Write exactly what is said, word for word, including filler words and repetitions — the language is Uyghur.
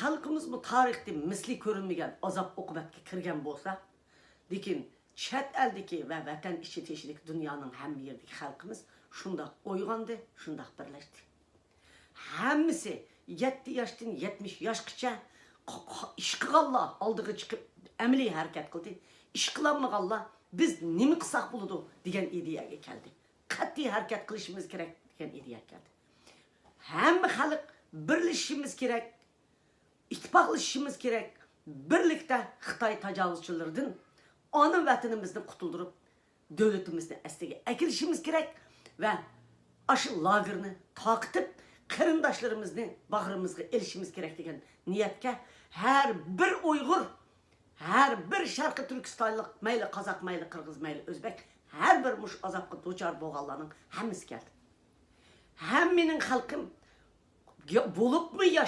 خەلقىمىزمۇ تارىختا مىسلى كۆرۈلمىگەن ئازاب-ئوقۇبەتكە كىرگەن بولسا، لېكىن چەت ئەلدىكى ۋە ۋەتەن ئىچى تېشىدىكى دۇنيانىڭ ھەممە يېرىدىكى خەلقىمىز شۇنداق ئويغاندى، شۇنداق بىرلەشتى. ھەممىسى يەتتە ياشتىن يەتمىش ياشقىچە ق-، ق-، ئىش قىلغانلار ئالدىغا چىقىپ ئەمەلىي ھەرىكەت قىلدى. ئىش قىلالمىغانلار بىز نېمە قىلساق بولىدۇ دېگەن ئىدىيەگە كەلدى. قەتئىي ھەرىكەت قىلىشىمىز كېرەك دېگەن ئىدىيەگە كەلدى. ھەممە خەلق بىرلىشىشىمىز كېرەك، ئىتتىپاقلىشىشىمىز كېرەك، بىرلىكتە خىتاي تاجاۋۇزچىلىرىدىن ئانا ۋەتىنىمىزنى قۇتۇلدۇرۇپ، دۆلىتىمىزنى ئەسلىگە ئەكېلىشىمىز كېرەك ۋە ئاشۇ لاگېرنى تاقىتىپ، قېرىنداشلىرىمىزنى باغرىمىزغا ئېلىشىمىز كېرەك دېگەن نىيەتكە ھەر بىر ئۇيغۇر، ھەر بىر شەرقىي تۈركىستانلىق، مەيلى قازاق، مەيلى قىرغىز، مەيلى ئۆزبەك، ھەر بىر مۇشۇ ئازابقا دۇچار بولغانلارنىڭ ھەممىسى كەلدى. ھەم مېنىڭ خەلقىم، يا-، بولۇپمۇ يا